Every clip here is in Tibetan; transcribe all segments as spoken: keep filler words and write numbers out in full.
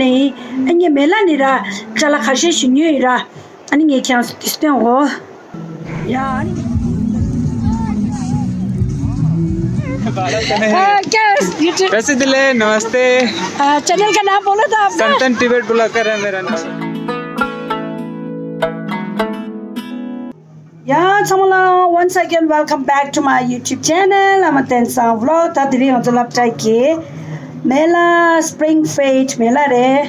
ཨ་ངས་མེ་ལ་ནི་ར་ཅ་ལག་ཁ་ཤས་ཤིག་ཉོས་ཡིན་ར། ཨ་ནི་ངས་ཁྱེད་རང་ཚོ་དེ་སྟོན་འོ། ཡ། हाँ, क्या YouTube? कैसे दिल है? नमस्ते। हाँ, चैनल का नाम बोलो तो आपका। संतन टिबेट ब्लॉगर है मेरा नाम। ཡ་ཚང་མ་ལ། Once again, welcome back to my YouTube channel. ཨ་མ་བསྟན་བཟང་vlog. ད་དེ་རིང་ང་ཚོ་སློབ་གྲྭ་གི་མེ་ལ། Spring Fete མེ་ལ་རེད།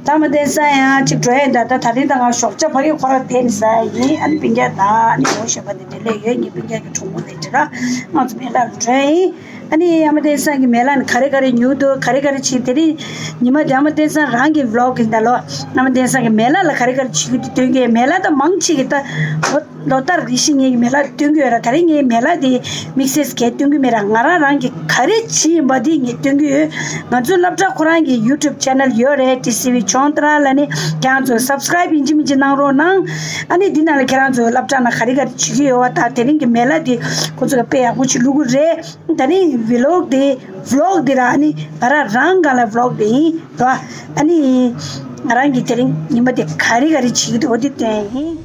ད་ཨ་མ་བསྟན་བཟང་ཡང་གཅིག་འགྲོ་ཡིན། ད་ད་ད་རིང་ད་ང་ཞོགས་ཇ་ཕ་གི་ཁོ་ར་བསྡད་ནས་ཟ་ཡིན། ཨ་ནི་སྤུན་ཀྱག་ད་ཨ་ནི་འོ་ཞོགས་པ་དེ་འདྲ་ལས་ཡོད། ངའི་སྤུན་ཀྱག་གི་གྲོགས་མོ་དེ་འདྲ་ར་ང་ཚོ་མེ་ལ་རུ་འགྲོ་ཡིན། ཨ་ནི་ཨ་མ་བསྟན་བཟང་གི་མེ་ལ་ནི་ག་རེ་ག་རེ་ཉོས་འདུག་ག་རེ་ག་རེ་བྱེད། དེ་རིང་ཉི་མ་དེ་ཨ་མ་བསྟན་བཟང་རང་གི་vlog ཡིན་ད་ལོ། ཨ་མ་བསྟན་བཟང་གི་མེ་ལ་ལ་ག་རེ་ག་རེ་བྱེད་ཀྱི་འདུག་སྟོན་གྱི། མེ་ལ་ད་མང་ཆེ་གི་ད་ལོ་ལོ་ལྟར་རེ་བཞིན་ངས་མེ་ལ་སྟོན་གྱི་ཡོད་ར། ད་རིང་ངས་མེ་ལ་དེ་དམིགས་བསལ་གྱི་སྟོན་གྱི་མེད་ར། ང་རང་རང་གི་ག་རེ་བྱེད་ཡིན་པ་དེ་ངས་སྟོན་གྱི་ཡོད། ང་ཚོའི་སློབ་གྲྭ་ཁོ་རང་གི་YouTube channel ཡོད་རེད། ཊི་སི་ཝི་ཆོན་ཏ་ར་ལ་ནི་ཁྱེད་རང་ཚོ་subscribe ཡིན་གཅིག་མིན་གཅིག་གནང་རོགས་གནང་། ཨ་ནི་འདི་ནང་ལ་ཁྱེད་རང་ཚོ་སློབ་གྲྭ་ནང་ག་རེ་ག་རེ་བྱེད་ཀྱི་ཡོད་པ་དང་དེ་རིང་གི་མེ་ལ་དེ་ཁོ་ཚོ་གི་དཔེ་ཡག་པོ་ཅིག་བླུག་གི་རེད། ད་ནི་vlog དེ་vlog དེ་ར་ཨ་ནི་ང་རང་རང་སྒང་ལ་vlog དེ་ཡིན་ར། ཨ་ནི་ང་རང་གི་དེ་རིང་ཉི་མ་དེ་ག་རེ་ག་རེ་བྱེད་ཀྱི་འདུག་འོ་དེ་སྟོན་ཡིན།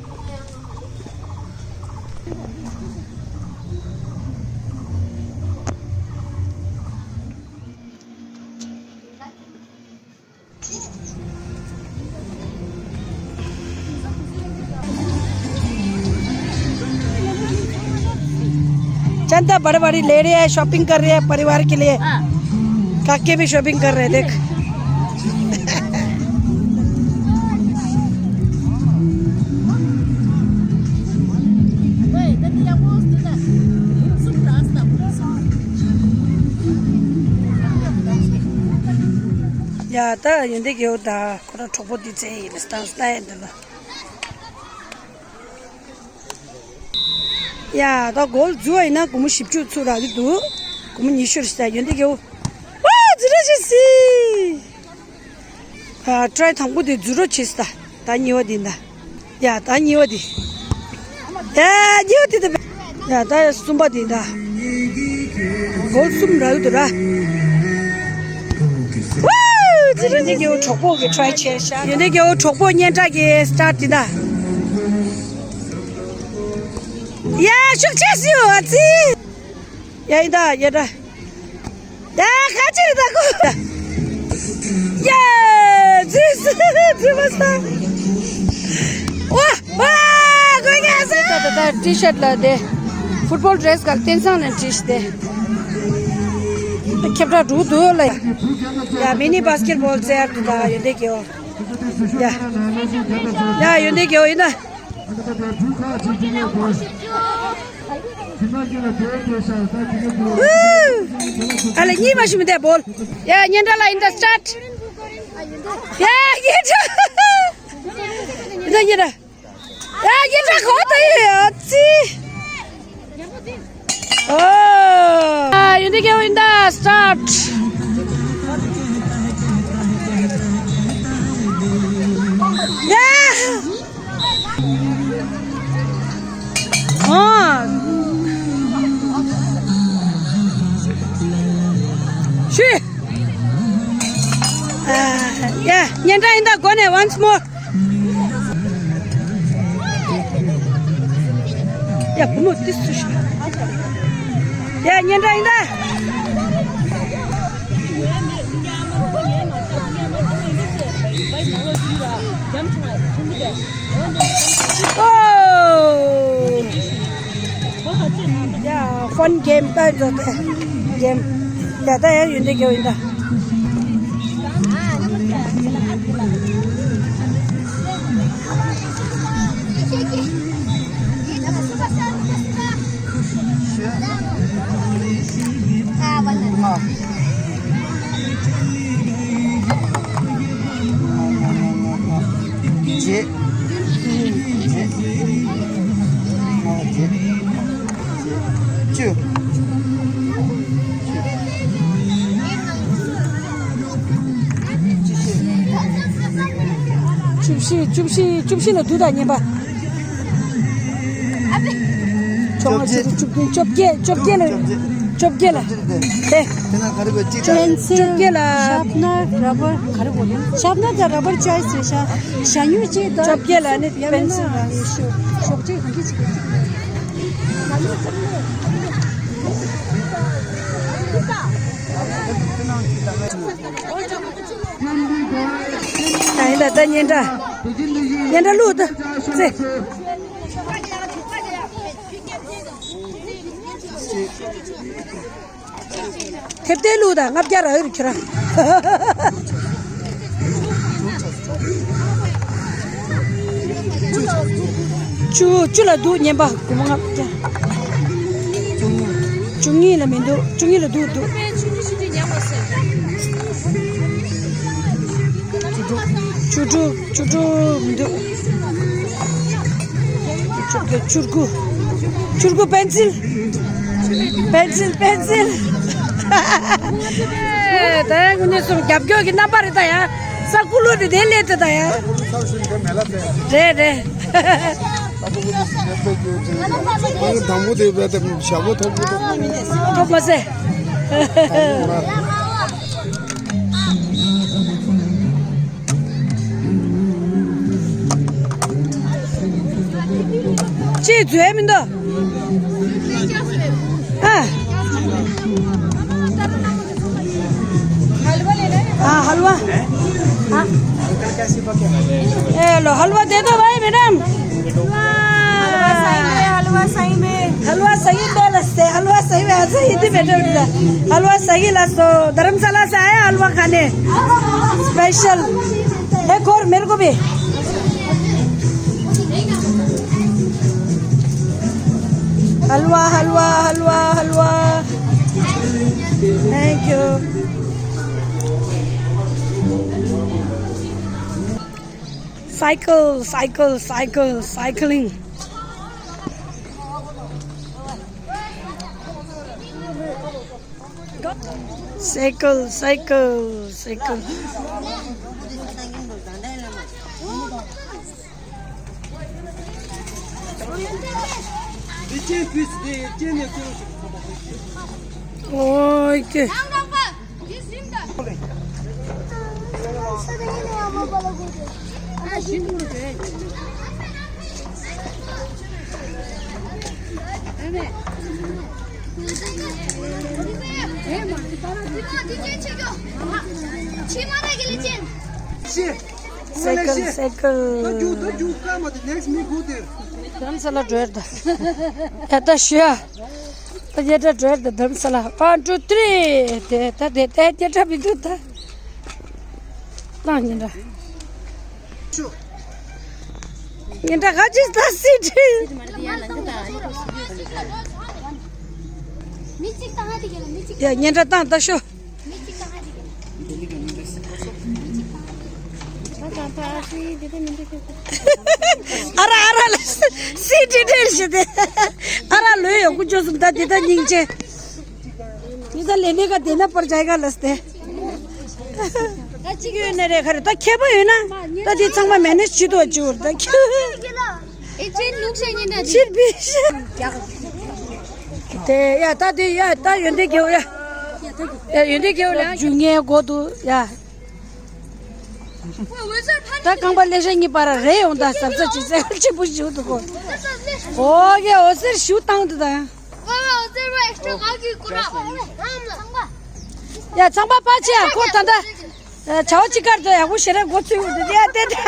चंदा बड़े बड़ी ले रहे हैं, शॉपिंग कर रहे हैं परिवार के लिए। काके भी शॉपिंग कर रहे हैं, देख। ཡ་ད་ཡོན་ཏན་གྱི་འོ་ད་ཁོ་རང་གྲོགས་པོ་འདི་བཙལ་ཡིན། སྟངས་སྟངས་ཡིན་འདི་ལ། ཡ་ད་གོལ་རྫུ་བ་ཡིན་ན་སྒོར་མོ་བཞི་བཅུ་ཚུར་རག་གི་འདུག་སྒོར་མོ་ཉི་ཤུ་རེད་ཤག་ཡོན་ཏན་གྱི་འོ། ཝ་རྫུ་ར་ཤི་སི། ཨ་ཊ་རའི་དང་པོ་དེ་རྫུ་རོ་བྱེད་སྟ། ད་གཉིས་པ་དེ་འདྲ། ཡ་ད་གཉིས་པ་དེ། ཡ་གཉིས་པ་དེ་ད། ཡ་ད་གསུམ་པ་དེ་འདྲ། གོལ་གསུམ་རག་གི་འདུག་ར། ཝུ། ཡོན་ཏན་གྱི་འོ་གྲོགས་པོ་གི་ཊ་རའི་བྱས་ཤག་ཡོན་ཏན་གྱི་འོ་གྲོགས་པོ་སྙན་གྲགས་ཀྱི་སི་ཊར་དེ་འདྲ། ཡ་ཤུགས་ཆེ་སི་འོ་ཙི། ཡ་ཡིན་ད་ཡ་ད། ཡ་ཁ་ཅིག་ད་ཁོ། ཡ་ཛིས་ཛི་མ་ས། ཝ་ཝ་གོ་ཉ་ས། ད་ད་ཊི་ཤར་ལ་དེ། ཕུཊ་བོལ་ཌི་རེ་སི་ག་ལ་བསྟན་སང་ལ་ཊི་ཤར་དེ། ཁྱབ་བསྒྲགས་འགྲོ་འདུག་ལ། ཡ་མི་ནི་བྷ་སི་ཀེཊ་བྷོལ་རྩེ་ཡར་དུ་ད་ཡོན་ཏན་གྱི་འོ། ཡ། ཡ་ཡོན་ཏན་གྱི་འོ་ཡིན་ད། ཨ་ལེ་གཉིས་པ་ཞུ་མི་དེ་བོལ། ཡ་སྙན་གྲགས་ལ་ཡིན་ད་སི་ཊར་ཊི། ཡ་སྙན་གྲགས། ཡིན་ད་སྙན་གྲགས། ཡ་སྙན་གྲགས་གོ་ད་ཡོད་ཡ་ཙི། ཨོ། ཡོན་ཏན་གྱི་འོ་ཡིན་ད་སི་ཊར་ཊི། ཡ། ཨོ། ཤི། ཡ་སྙན་གྲགས་ཡིན་ད་གོ་ནས་once more། ཡ་བུ་མོ་ཏི་སུ་ཤི། ཡ་སྙན་གྲགས་ཡིན་ད། ཨོ། ཡ་ཕན་གེམ་ད་ཡོད་དེ་གེམ། ད་ད་ཡ་ཡོན་ཏན་གྱི་འོ་ཡིན་ད། བཅུ། བཅུ་བཞི། བཅུ་བཞི། བཅུ་བཞི་ལ་བསྡུ་དང་། ཉན་པ། བཅོ་ལྔ། བཅུ་དྲུག། བཅུ་བདུན། བཅོ་བརྒྱད། བཅོ་བརྒྱད་ལ། བཅོ་བརྒྱད་ལ། དེ། དེ་ན་ག་རེ་བ་གཅིག་དང་། པེན་སིལ། བཅོ་བརྒྱད་ལ། ཤར་པ་ནར། ར་བར། ག་རེ་བ་ལ། ཤར་པ་ནར་དང་ར་བར་ཅོའི་སི་རེད་ཤག་ཞ་སྨྱུག་གཅིག་དང་། བཅོ་བརྒྱད་ལ་ནི་པེན་སིལ་རང་ཡོད་ཤོག་ཤོག་ཅིག་གང་གི་ཅིག་གཅིག་ད་ཡིན་ད་ད་སྙན་གྲགས། སྙན་གྲགས་བླུགས་ད་ཚེ། ཐེབས་ཐེབས་བླུགས་དང་ལྔ་བརྒྱ་རག་ཡོད་རེད་ཁྱོད་རང་། བཅུ་བཅུ་ལ་འདུག་སྙན་པ་སྒོར་མོ་ལྔ་བརྒྱ། བཅུ་གཉིས་ལ་མི་འདུག་བཅུ་གཉིས་ལ་འདུག་འདུག་བཅུ་དྲུག་བཅུ་དྲུག་མི་འདུག་བཅུ་དགུ། བཅུ་དགུ། པེན་སིལ། པེན་སིལ། པེན་སིལ། ད་ཡང་དངོས་གནས་སོང་རྒྱབ་སྐྱོར་གྱི་རྣམ་པ་རེད་ད་ཡ། ས་ཀུ་ལོ་དེ་དེ་སླེབས་ཏེ་ད་ཡ། རེད་རེད། དང་པོ་དེ་བས་ཏེ་ཞྭ་མོ་ཐོག་པོ་ཐོག་པོ། ཐོག་མ་ཟེ། ཅི་བཟོས་མི་འདུག་ཨ། हाँ, हलवा। हाँ। ए लो, हलवा दे दो भाई, मैडम। हलवा सही में, हलवा सही में। हलवा सही में, हलवा सही में, ऐसे हिंदी में बोल रहा। हलवा सही लासो, धर्मशाला से आया हलवा खाने। स्पेशल। एक और मेरे को भी। हलवा, हलवा, हलवा, हलवा। Thank you. Cycle, cycle, cycle, cycling. Cycle, cycle, cycle. ཨོ་ཀེ། སའི་ཀལ། སའི་ཀལ། རྡ་རམ་ས་ལ་འགྲོ་ཡར་ད། ཡ་ད་ཞུ་ཡ། ད་ཉེ་དྲ་འགྲོ་ཡར་ད་རྡ་རམ་ས་ལ། One, two, three. དེ་ད་དེ་ད་ཉེ་དྲ་མི་འདུག་ད། ད་ཉེ་དྲ། ཉེ་དྲ་ག་ཅི་ད་སི་ཏི། ཡ་ཉེ་དྲ་ད་ད་ཤོ། ཨ་ར་ཨ་ར་ལ་སི་ཏི་ཏི་ཞེས་ཏེ། ཨ་ར་ལོས་ཡོང་ཀུ་ཅོ་སུམ་ད་དེ་ད་སྙིང་རྗེ། དེ་ད་ལེ་ནེ་ག་དེ་ན་པར་ཇའི་ག་ལ་སྟེ། ད་གཅིག་ཡོད་ན་རེ་ཁ་རེ་ད་མཁས་པོ་ཡོད་ན་ད་དེ་ཚང་མ་མེ་ནེ་ཇི་བྱེད་དོ་ཅི་བོར་ད་ཁྱོད། ཕྱིར་བི་ཤ། དེ་ཡ་ད་དེ་ཡ་ད་ཡོན་ཏན་རྒྱལ་བོ་ཡ། ཡ་ཡོན་ཏན་རྒྱལ་བོ་ལ་རྒྱུ་ངའི་མགོ་དུ་ཡ། ད་རྐང་པ་ལེ་ཤ་གཉིས་པ་ར་རེ་ཡོང་ད་ཟབ་ཟབ་ཅི་ཟེར་ཆེ་པོ་ཞུ་འདུག་གོ། ཨོ་ཡ་ཨོ་ཟེར་ཞུ་བཏང་འདུག་ད་ཡ། ཡ་ཚང་པ་ཕ་ཆེ་ཡ་ཁོ་ད་ད། བྱ་བ་ཅི་དཀར་དུ་ཡག་པོ་ཞེ་རེ་འགོ་ཚུགས་འདུག་ཡ་ཏེ་ཏེ།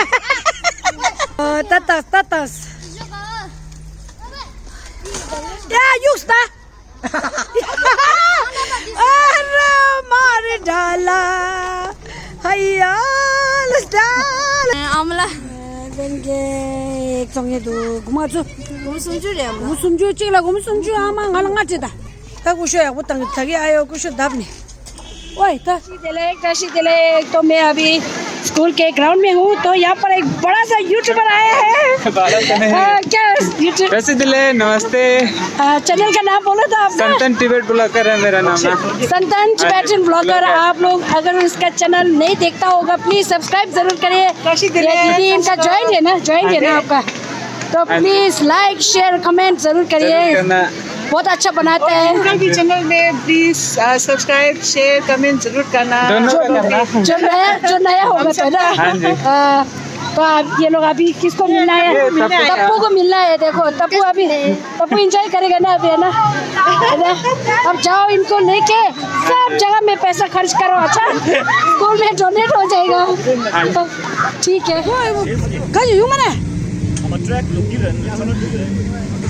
ད་ཏག་ད་ཏག་ཡ་གཡུགས་ད། ཨ་ར་མ་རེ་འདྲ་ལ། ཧ་ཡ་ལ་སྟ་ལ། ཨ་མ་ལ། ལྡན་གྱི་བཙོང་ཡས་འདུག་སྒོར་མོ་ཚོ། སྒོར་མོ་སུམ་ཅུ་རེད་ཨ་མ། སྒོར་མོ་སུམ་ཅུ་གཅིག་ལ་སྒོར་མོ་སུམ་ཅུ། ཨ་མ་ང་ལ་ལྔ་སྤྲད་ད། ད་སྐུ་ཞབས་ཡག་པོ་བཏང་གི་ད་གི་ཨ་ཡོ་སྐུ་ཞབས་བརྡབ་ནས། ཝའི་ད། राशि तिलक, राशि तिलक, तो मैं अभी स्कूल के ग्राउंड में हूँ, तो यहाँ पर एक बड़ा सा यूट्यूबर आया है। भारत में है। हाँ, क्या यूट्यूब? राशि तिलक, नमस्ते। आ, चैनल का नाम बोलो तो आपका। संतन टिबेट ब्लॉगर है मेरा नाम ना। संतन टिबेटन ब्लॉगर। आप लोग अगर उसका चैनल नहीं देखता होगा, प्लीज सब्सक्राइब जरूर करिए। राशि तिलक। ये दीदी इनका ज्वाइंट है ना, ज्वाइंट है ना आपका, तो प्लीज लाइक शेयर कमेंट जरूर करिए। जरूर करना। बहुत अच्छा बनाते हैं। अंकल के चैनल में प्लीज सब्सक्राइब, शेयर, कमेंट जरूर करना। दोनों का करना। जो नया, जो नया होगा तो ना। हाँ जी। हाँ, तो आप ये लोग अभी किसको मिलना है? ये तप्पू। तप्पू को मिलना है। देखो, तप्पू अभी, तप्पू एंजॉय करेगा ना अभी, है ना? है ना? अब जाओ, इनको लेके सब जगह में पैसा खर्च करो, अच्छा? स्कूल में डोनेट हो जाएगा। हाँ जी। ठीक है। कल यू मना।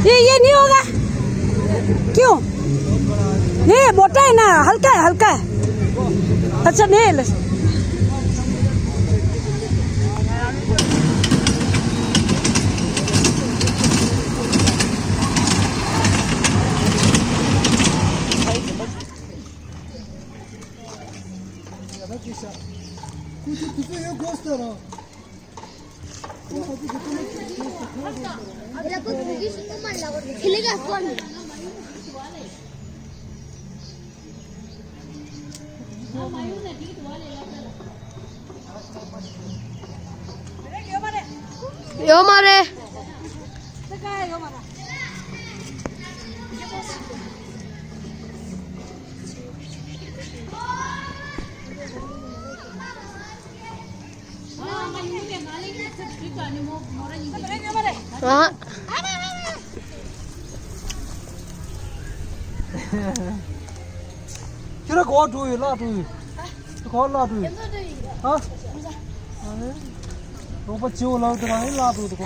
ये, ये नहीं होगा। क्यों? ये मोटा है ना, हल्का है, हल्का है। अच्छा, नहीं ले। ཡོད་མ་རེད། ཨ། ཁྱོད་ར་གོ་འགྲོ་ཡོད་ལ་འགྲོ་ཡོད། ཁྱོད་གོ་ལ་འགྲོ་ཡོད། ཧ། རོགས་པ་བྱེའུ་ལག་དེ་རང་ཡིན་ལ་འགྲོ་དེ་གོ།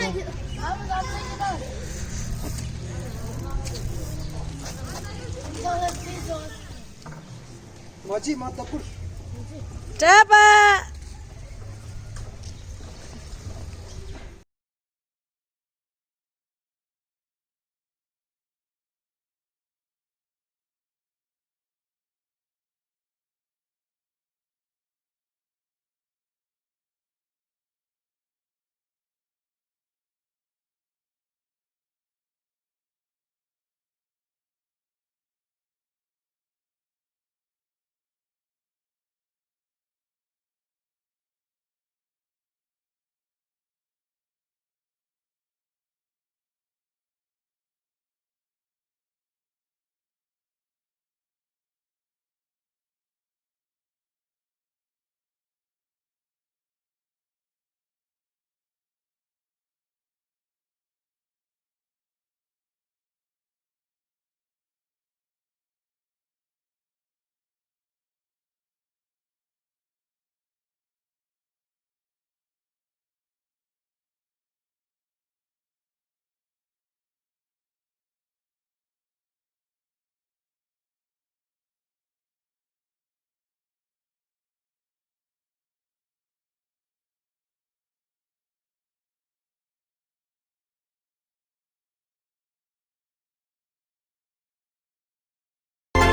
མ་བྱེད་མ་ལྟ་བུར། གྲྭ་པ།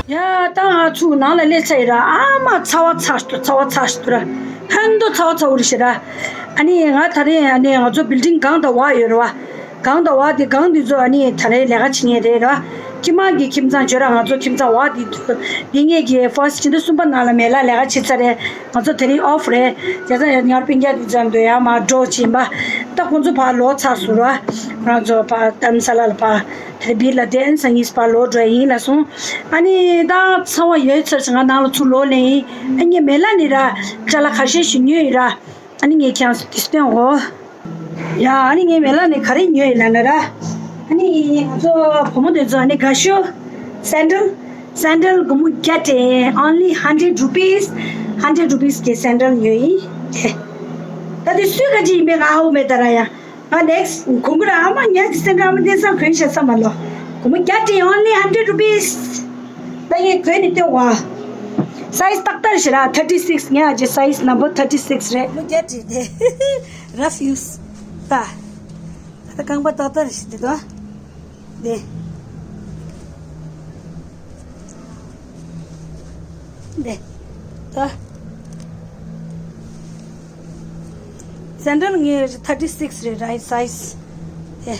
ཡ། ད་ང་ཚོ་ནང་ལ་སླེབས་ཚར་ཡིན་ར། ཨ་མ་ཚ་བ་ཚ་ཞིག་འདུག་ཚ་བ་ཚ་ཞིག་འདུག་ར། ཧན་དུ་ཚ་བ་ཚ་བོ་རེད་ཤི་ར། ཨ་ནི་ང་ད་རེས་ཨ་ནི་ང་ཚོ་བིལ་ཌིང་སྒང་དང་བ་ཡོད་ར་བ། སྒང་དང་བ་དེ་སྒང་དེ་ཚོ་ཨ་ནི་ད་རེས་ལས་ཀ་བྱེད་མཁན་རེད་ར། ཁྱིམ་མ་གི་ཁྱིམ་ཚང་བརྗོད་ར། ང་ཚོ་ཁྱིམ་ཚང་བ་དེ་འདི་ངེད་ཀྱི་ཕར་སི་ཊི་ཕྱི་ཟླ་གསུམ་པ་ནང་ལ་མེ་ལ་ལས་ཀ་བྱེད་ཚར་རེད། ང་ཚོ་དེ་རིང་ཨོཕ་རེད། བྱས་ཙང་ཡང་ཉར་སྤུན་ཀྱག་དེ་ཚོ་འདུག་ཡང་མ་འགྲོ་བྱིན་པ། ད་ཁོང་ཚོ་ཕར་ལོག་ཚར་སོང་ར། ང་ཚོ་ཕར་དྷ་རམ་ས་ལ་ལ་ཕར། དེ་བིར་ལ་དེ་ཨན་སང་ངིས་པ་ལོ་འགྲོ་ཡིན་ལ་སོང་། ཨ་ནི་ད་ཚང་བ་ཡོད་ཚར་ཞིག་ང་ནང་ལ་ཚུར་ལོག་ལེན་ཡིན། ཨ་ངས་མེ་ལ་ནི་ར་ཅ་ལག་ཁ་ཤས་ཤིག་ཉོས་ཡིན་ར། ཨ་ནི་ངས་ཁྱེད་རང་ཚོ་དེ་སྟོན་འོ། ཡ། ཨ་ནི་ངས་མེ་ལ་ནི་ག་རེ་ཉོས་ཡིན་ལ་ན་ར། ཨ་ནི་ང་ཚོ་བུ་མོ་དེ་ཚོ་ཨ་ནི་དགའ་ཤོས། སེན་ཌལ། སེན་ཌལ་སྒོར་མོ་བརྒྱ་སྤྲད། Only hundred rupees. Hundred rupees གི་སེན་ཌལ་ཉོས་ཡིན། ད་དེ་སུས་ག་ཅི་ཡིན་པའི་ང་ཧ་གོ་མེད་ད་ར་ཡ། ང་ནེག་སི་ཊི་གོང་གུ་ར་ཨ་མ་ཉག་གི་སེང་ག་ཨ་མ་བསྟན་སང་གོན་ཤ་ས་མ་ལོ། གོང་མ་རྒྱ་ཏི་only hundred rupees། ད་ངས་གོན་ནི་སྟོན་བ། སའི་ཛི་ཏག་ཏག་ཞེ་ར། thirty six། ངས་ཨ་ཅེ་སའི་ཛི་number thirty six རེད། གོང་མ་རྒྱ་ཏི་དེ་རབ་ཡུས་ད། ད་རྐང་པ་ཏག་ཏག་ཞིག་འདི་དོ། དེ། དེ། ད། སེན་ཌལ་ངའི་thirty six རེད། རའིཊ་སའི་ཛི། དེ།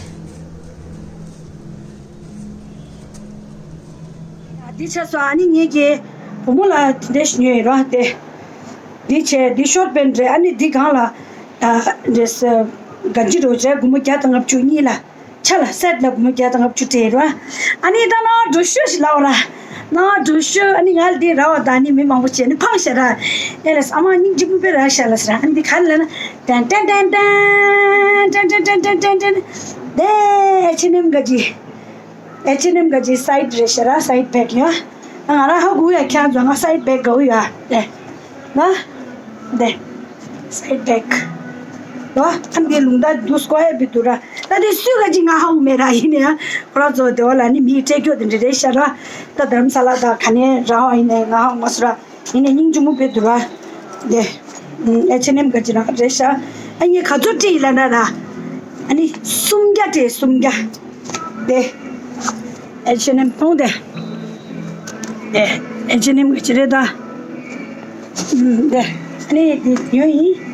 འདི་ཆ་སོ་ཨ་ནི་ངེད་ཀྱི་བུ་མོ་ལ་དེ་འདྲ་ཞིག་ཉོས་ཡིན་རོ། དེ། འདི་བྱས་འདི་ཤོར་པན་རེད། ཨ་ནི་འདི་སྒང་ལ་ཨ་འདྲེས་ག་ཅི་རོ་བྱས་སྒོར་མོ་བརྒྱ་དང་ལྔ་བཅུ་གཉིས་ལ་ཆ་ལ་སེཊ་ལ་སྒོར་མོ་བརྒྱ་དང་ལྔ་བཅུ་སྤྲད་ཡིན་རོ། ཨ་ནི་ད་ནོ། འགྲོ་ཤོག་ཞིག་ལབ་ར། ནང་འགྲོ་ཤོག་ཨ་ནི་ང་ལ་འདི་ར་བ་དང་ནི་མི་མང་པོ་བྱས་ནི་ཕངས་ཤ་ར། ཨེ་ལས་ཨ་མ་སྙིང་རྗེ་མོ་དཔེ་ར་ཤ་ལ་ཟེར། ཨ་ནི་འདི་ག་རེ་ལབ་ན། ཏན་ཏན་ཏན་ཏན། དེ་ཨེཆ་ཨེན་ཨེམ་ག་ཅི། ཨེཆ་ཨེན་ཨེམ་ག་ཅི་སའིཌ་རེད་ཤ་ར། སའིཌ་བེག་ཡ། ང་ར་ཧ་གོ་ཡ། ཁྱེད་ཚོ་ང་སའིཌ་བེག་ག་བུ་ཡ། ཨེ། ན། དེ། སའིཌ་བེག་ལོ། ཨ་འདི་ལུང་ད་འདུག་སྐོར་ཡ་བི་འདུག་ར། ད་དེ་སུས་ག་ཅི་ང་ཧ་གོ་མེད་ར། ཡིན་ནའི་ཡ། ཁོ་ར་ཚོ་དེ་བ་ལ་ནི་མི་སྤྲད་རྒྱུ་དེ་འདྲ་རེད་ཤ་ར། ད་དྷ་རམ་ས་ལ་ད་ག་ནས་ར་བ་ཡིན་ནའི་ང་ཧ་གོ་མ་སོང་ར། ཡིན་ནའི་སྙིང་རྗེ་མོ་དཔེ་འདུག་ར། དེ། ཨེཆ་ཨེན་ཨེམ་ག་ཅི་ར་རེད་ཤ། ཨ་ངས་ག་ཚོད་སྤྲད་ཡིན་ལབ་ན་ར། ཨ་ནི་སུམ་བརྒྱ་སྤྲད། སུམ་བརྒྱ། དེ། ཨེཆ་ཨེན་ཨེམ་མཐོང་དེ། དེ། ཨེཆ་ཨེན་ཨེམ་ག་ཅི་རེད་ད། ཨུམ། དེ། ཨ་ནི་དེ་ཉོས་ཡིན།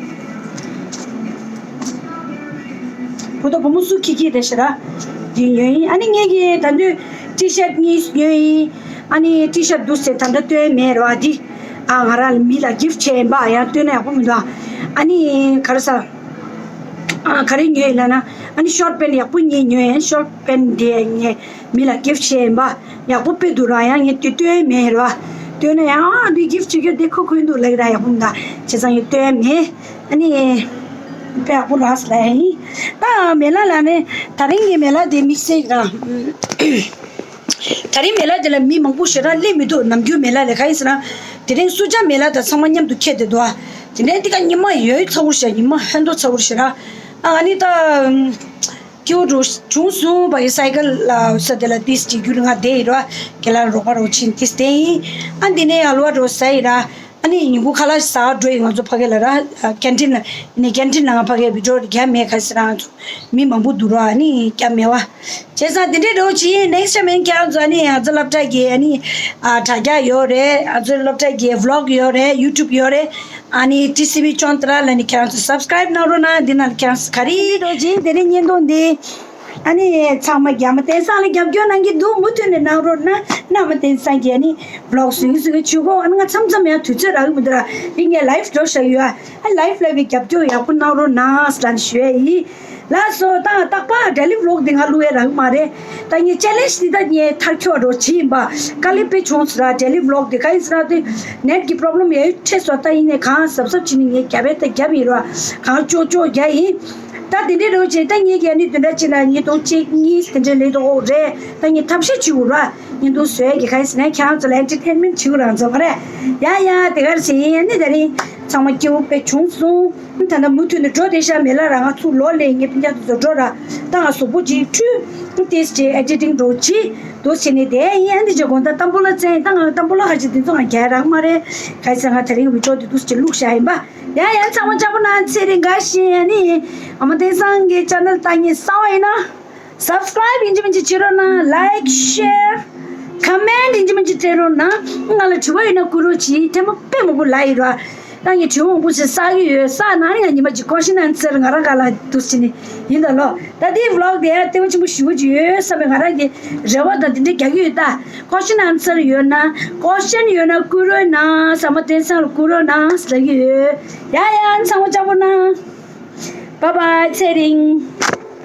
བུ་དང་བུ་མོ་སུ་ཁྱི་ཁྱི་དེ་ཤ་ར། དེ་ཉོས་ཡིན། ཨ་ནི་ངས་ཀྱི་ད་དུང་ཊི་ཤར་གཉིས་ཉོས་ཡིན། ཨ་ནི་ཊི་ཤར་འདུག་སེ་ད་ལྟ་སྟོན་མེད་ར་བ་འདི། ཨ་ང་ར་མི་ལ་གིཕ་བྱས་ཡིན་པ། ཡང་སྟོན་ན་ཡག་པོ་མི་འདུག་ཨ་ནི་ག་རེ་ཟ། ཨ་ག་རེ་ཉོས་ཡིན་ལབ་ན། ཨ་ནི་ཤོར་ཊི་པེན་ཡག་པོ་གཉིས་ཉོས་ཡིན། ཤོར་ཊི་པེན་དེ་ངས་མི་ལ་གིཕ་བྱས་ཡིན་པ། ཡག་པོ་དཔེ་འདུག་ར། ཡང་ངས་དེ་སྟོན་མེད་ར། སྟོན་ན་ཡང་ཨ་འདི་གིཕ་བྱེད་རྒྱུ་དེ་ཁོ་ཁོན་འདུག་ལབ་ཀྱི་ར། ཡག་པོ་མི་འདུག་བྱས་ཙང་ངས་སྟོན་མེད། ཨ་ནི་དཔེ་ཡག་པོ་རག་སོང་ལབ་ཡིན། ད་མེ་ལ་ལ་ནི་ད་རིང་གི་མེ་ལ་དེ་དམིགས་བསལ་ར། ད་རིང་མེ་ལ་དེ་ལ་མི་མང་པོ་ཞེ་དྲག་སླེབས་མི་འདུག་ནམ་རྒྱུན་མེ་ལ་ལས་ག་ཡིན་ཟེར་ན། དེ་རིང་སུ་ཇཱ་མེ་ལ་དང་ཚང་མ་མཉམ་དུ་འཁེལ་བསྡད་འདུག་ཨ། དེ་ནས་འདི་ག་ཉི་མ་ཡོད་ཚ་བོ་ཞེ། ཉི་མ་ཧན་ཏོ་ཚ་བོ་ཞེ་དྲག་ཨ་ཨ་ནི་ད། སྐྱིད་པོ་འགྲོ་བྱུང་སོང་བ་ཡི། སའི་ཀལ་ལ་ས་དེ་ལ་ཏིས་ཅིག་རྒྱུ་ང་བསྡད་ཡི་ར། ཁྱེད་ལ་རོགས་པ་རོགས་ཕྱིན་ཏིས་བསྡད་ཡིན། ཨ་འདི་ནས་ཨ་ལུ་བ་རོགས་ཟ་ཡི་ར། ཨ་ནི་ཉིན་གུང་ཁ་ལག་ཟ་འགྲོ་ཡི། ང་ཚོ་ཕ་གི་ལ་ར། ཀན་ཊིན་ལ་ནི་ཀན་ཊིན་ལ་ང་ཕ་གི་བི་ཌི་ཡོ་རྒྱ་མེད་ག་ཟེར། ང་ཚོ་མི་མང་པོ་འདུག་ར། ཨ་ནི་རྒྱ་མེད་བ། བྱས་ཙང་དེ་འདྲའི་རོགས་ཅིག་ཡིན། ནེག་སི་ཊ་མེན་ཁྱེད་རང་ཚོ་ཨ་ནི་ང་ཚོ་སློབ་གྲྭ་གི་ཨ་ནི་ཨ་དྲ་རྒྱ་ཡོད་རེད། ང་ཚོ་སློབ་གྲྭ་གི་བི་ལོག་ཡོད་རེད། ཡུ་ཊུབ་ཡོད་རེད། ཨ་ནི་ཊི་སི་ཝི་ཅོན་ཏ་ར་ལ་ནི་ཁྱེད་རང་ཚོ་སབ་སི་ཀ་རེབ་གནང་རོགས་གནང་། འདི་ནང་ལ་ཁྱེད་རང་ཚོ་ག་རེ་རོགས་ཅིག་དེ་རིང་བརྙན་ཐུང་འདི། ཨ་ནི་ཚང་མ་རྒྱ་མ་བསྟན་སང་ལ་རྒྱབ་སྐྱོར་གནང་གི་འདུག་མུ་མཐུད་ནས་གནང་རོགས་གནང་། རྣམ་པ་བསྟན་སང་གི་ཨ་ནི་བི་ལོག་བཟོ་གི་བཟོ་གི་བྱེད་གོ་ཨ་ནི་ང་མཚམས་མཚམས་ཡང་དུས་ཚོད་རག་གི་མི་འདུག་ར། འདི་ངས་ལའིབ་འགྲོ་བཞག་ཡོད་ཨ། ཨ་ལའིབ་ལ་བའི་རྒྱབ་སྐྱོར་ཡག་པོ་གནང་རོགས་གནང་ཟེར་ཞུ་ཡ་ཡིན། ལགས་སོ། ད་རྟག་པར་ཌེ་ལི་བི་ལོག་འདི་ང་བླུག་ཡ་རག་གི་མ་རེད། ད་ངས་ཅེ་ལེན་ཇི་འདི་ད་ངས་མཐར་འཁྱོལ་བ་རོགས་བྱེད་ཡིན་པ། དཀའ་ལས་དཔེ་བྱུང་ཟེར་ར། ཌེ་ལི་བི་ལོག་འདི་ག་ཡིན་ཟེར་ན་དེ་ནེཊ་གི་པོ་རོབ་ལེམ་ཡ་ཡོད་འཕྲད་སོང་། ད་ཡིན་ནའི་གང་གཟབ་གཟབ་བྱས་ནས་ངས་རྒྱབ་ཡ་ད་རྒྱབ་ཡིན་ར། གང་ལྕོགས་ལྕོགས་རྒྱག་ཡིན། ད་དེ་འདྲའི་རོགས་བྱས། ད་ངས་ཀྱི་ཨ་ནི་བདུན་ཕྲག་གཅིག་ལ་ཉིས་སྟོང་གཅིག་གཉིས་དེ་འདྲའི་ལས་ཐོག་རེད། ད་ངས་ཐབས་ཤེས་བྱེད་དགོས་ར། བརྙན་ཐུང་བཟོ་ཡ་གི་ག་ཡིན་ཟེར་ན་ཁྱེད་རང་ཚོ་ལ་ཨེན་ཊར་ཊེན་མེན་བྱེད་དགོས་རང་ཚོ་མ་རེད། ཡ་ཡ་དེ་ག་རེ་བྱེད་ཡིན། ཨ་ནི་ད་རིང་ཚང་མ་སྐྱིད་པོ་དཔེ་བྱུང་སོང་། ད་ལྟ་མུ་མཐུད་ནས་འགྲོ་བསྡད་ཤག་མེ་ལ་ར། ང་ཚུར་ལོག་སླེབས། ངས་སྤུན་ཀྱག་དེ་ཚོ་འགྲོ་ར། ད་ང་གཟུགས་པོ་ཅིག་འཁྲུད། ཏིས་ཅིག་ཨེ་ཌི་ཊིང་འགྲོ་བྱེད། འདུག་བྱས་ནས་བསྡད་ཡིན། ཨ་ནི་ཅིག་དགོང་དག་ཏམ་བུ་ལ་བཙལ་ཡིན། ད་ང་ཏམ་བུ་ལ་ཁ་ཅིག་དེ་ཚོ་ང་རྒྱག་རག་མ་རེད། ག་ཡིན་ཟེར་ང་དེ་རིང་བི་ཌི་ཡོ་དེ་འདུག་ཅིག་བླུགས་བཞག་ཡིན་པ། ཡ་ཡ་ཚང་མ་ལྕགས་པོ་གནང་། ཚེ་རིང་དགའ་བཞིན། ཨ་ནི་ཨ་མ་བསྟན་སང་གི་ཅེ་ནལ་ལྟ་མཁན་གསར་པ་ཡིན་ན། སབ་སི་ཀ་རེབ་ཡིན་གཅིག་མིན་གཅིག་བྱེད་རོགས་གནང་། ལའིཀ་ཤེར་ཁོ་མེན་ཊི་ཡིན་གཅིག་མིན་གཅིག་སྤྲད་རོགས་གནང་། ང་ལ་དྲི་བ་ཡོད་ན་བསྐུར་རོགས་གྱིས། ཐེངས་མ་དཔེ་མང་པོ་ལབ་ཡོད་ར། ད་ངས་དྲི་བ་མང་པོ་ཞིག་བསགས་ཀྱི་ཡོད། བསགས་ན་ནི་ང་ཉི་མ་གཅིག་ཀོ་ཤན་ཨན་སར་ང་རང་ག་ལ་འདུག་བྱས་ནས་ཡིན་ད་ལོ། ད་དེའི་བི་ལོག་དེ་ཡང་ལྟེ་བ་ཆེན་པོ་ཞེ་པོ་ཅིག་ཡོད་བསམ་པའི་ང་རང་གི་རེ་བ་དང་དེ་འདྲ་རྒྱག་གི་ཡོད། ད་ཀོ་ཤན་ཨན་སར་ཡོད་ན། ཀོ་ཤན་ཡོད་ན་བསྐུར་རོགས་གནང་། ཨ་མ་བསྟན་སང་ལ་བསྐུར་རོགས་གནང་ཟེར་གྱི་ཡོད། ཡ་ཡ་ཚང་མ་ལྕགས་པོ་གནང་། བཱའི་བཱའི། ཚེ་རིང་།